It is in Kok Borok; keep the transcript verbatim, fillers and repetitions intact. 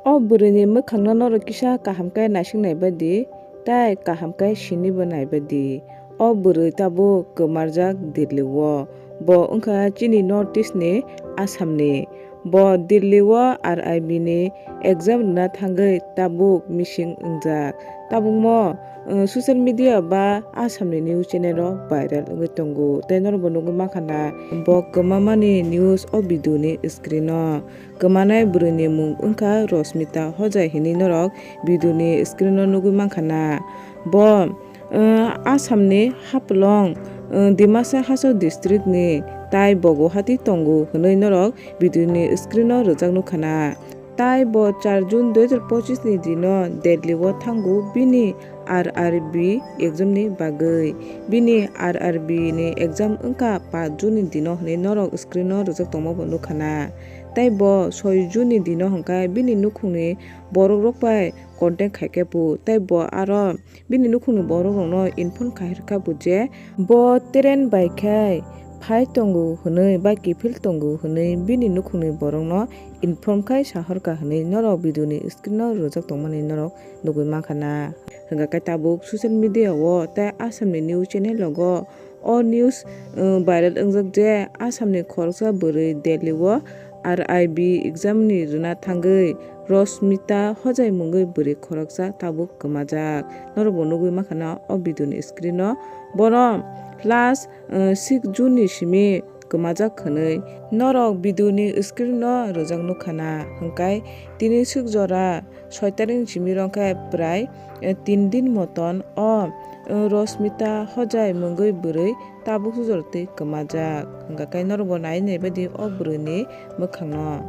O bwrwini mwkhangno norok kisa kaham khe naising nai bai di, tei kaham khe sinibo nai bai di. O bwrwi tabuk kwmarjak Delhi o. Bo wngkha chini North East ni Assam ni. Bo Delhi o R I B ni exam rwna thangwi tabuk missing wngjak. Tabukmo, uh, social media ba Assam ni news channel o viral wngwi tongo. Tei norok bo nugwi mankha na bo kwmamani news o video ni screen o. Kwmanai bwrwini mung wngkha Rosmita Hojai hinwi norok video ni screen o nugwi mankha na. Bo, uh, Assam ni Haflong, uh, Dimasa Hasao district ni, tai bo Guwahati tongo hinwi norok video ni screen o rwjak nukha na. Tai bo char June dui hajar pochis ni dino Delhi o thango bini R R B exam ni bagwi. Bini R R B ni exam wngkha paanch June ni dino hinwi norok screen o rwjak tongma bo nukha na. Tei bo soi June ni dino hwnkhe bini nukhungni borok rok bai contact khai khe bo, tei bo aro bini nukhungni borok rokno inform khai rwkha bo je bo train bai khai phai tongo hwnwi ba kiphil tongo hwnwi bini nukhungni borokno inform khai sahorkha hwnwi norok video ni screen o rwjak tongmani norok nugwi mankha na. Hwnkha khe tabuk social media o tei Assam ni news channel rogo o news, uh, viral wngjak je Assam ni khoroksa bwrwi Delhi o R I B exam ni rwna thangwi Rosmita Hojai mungwi bwrwi khoroksa tabuk kwmajak. Norok bo nugwi mankha na o video ni screen o. Bono last, uh, six June ni simi kwmajak hwnwi norok video ni screen o rwjak nukha na. Hwnkhe tini swk jora soi tarik ni simi rwngkhe prai, eh, tin din moton o, eh, Rosmita Hojai mungwi bwrwi tabuk sujor twi kwmajak. Hwnkha khe norok bo nai nai bai di o bwrwi ni mwkhang no.